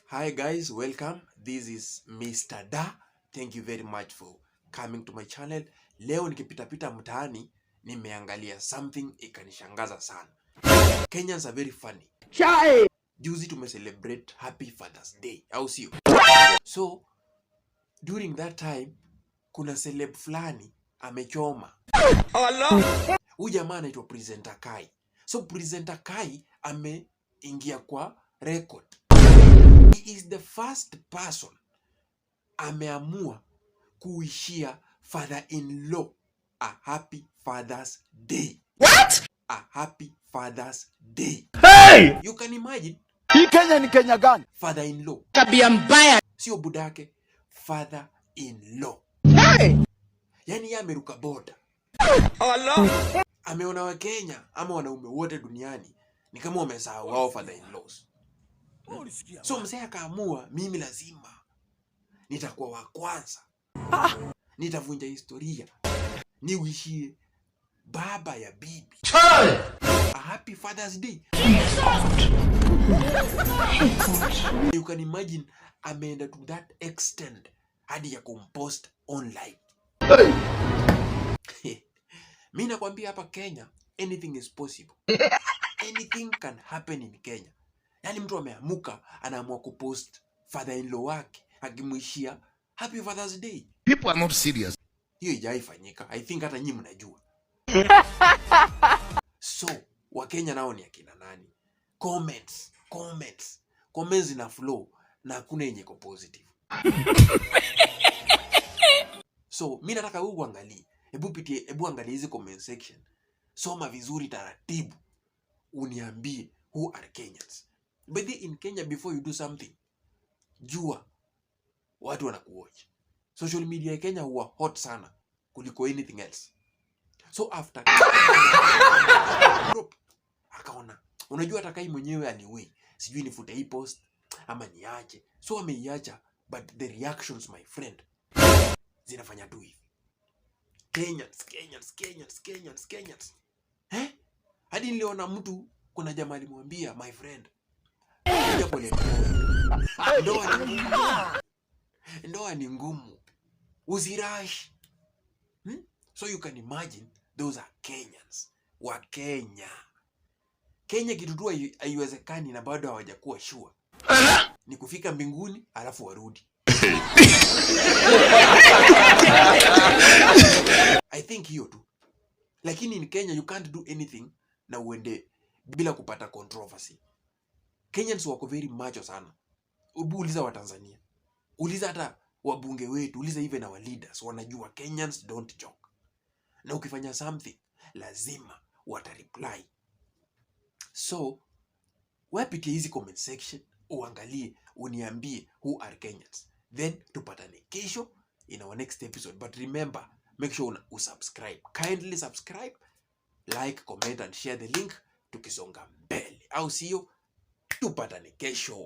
Hi guys, welcome. This is Mr. Da. Thank you very much for coming to my channel. Leo nikipitapita mtaani nimeangalia something ikanishangaza sana. Kenyans are very funny. Chai. Juzi tumecelebrate Happy Father's Day, au sio? So during that time kuna celeb fulani amechoma. Huyu jamaa anaitwa Presenter Kai. So Presenter Kai ameingia kwa record. He is the first person ameamua kuwishia father-in-law a happy Father's Day. What? A happy Father's Day. Hey! You can imagine. Hii Kenya ni Kenya gani? Father-in-law. Tabia mbaya. Sio budake, father-in-law. Hey! Yaani yeye ameruka boda. Ameona Wakenya ama wanaume wote duniani ni kama wamesahau wao father-in-laws. So mzee akaamua, mimi lazima nitakuwa wa kwanza, nitavunja historia, niwishie baba ya bibi a happy Father's Day. You can imagine ameenda to that extent hadi ya kumpost online. Mi nakwambia hapa Kenya anything is possible. Anything can happen in Kenya. Yaani mtu ameamuka anaamua kupost father-in-law wake akimwishia happy Father's Day. People are not serious. Hiyo haijaifanyika. I think hata nyinyi mnajua. So Wakenya nao ni akina nani? Comments, comments, comments zina flow na hakuna yenye iko positive. So mi nataka wewe uangalie, hebu pitie, hebu angalia hizi comment section, soma vizuri taratibu, uniambie who are Kenyans. But in Kenya, before you do something, jua watu wanakuwatch. Social media ya Kenya huwa hot sana kuliko anything else. So after drop, akaona, unajua hata Kai mwenyewe aliwei, sijui nifute hii post ama niache. So ameiacha, but the reactions, my friend, zinafanya tu hivi. Kenyans, Kenyans, Kenyans, Kenyans, Kenyans. Eh? Hadi niliona mtu, kuna jamaa alimwambia, "My friend, kuja pole pole. Ndoa ni ngumu. Ndoa ni ngumu. Usirush." So you can imagine those are Kenyans. Wa Kenya. Kenya kitu tu haiwezekani na bado hawajakuwa sure. Ni kufika mbinguni alafu warudi. I think hiyo tu. Lakini in Kenya you can't do anything na uende bila kupata controversy. Kenyans wako very macho sana. Ubu uliza wa Tanzania. Uliza hata wabunge wetu, uliza even our leaders, wanajua Kenyans don't joke. Na ukifanya something lazima watareply. So wapitie hizi comment section, uangalie, uniambie who are Kenyans. Then tupatane kesho in our next episode. But remember, make sure una usubscribe. Kindly subscribe, like, comment and share the link tukisonga mbele. Au sio? Tupatane kesho.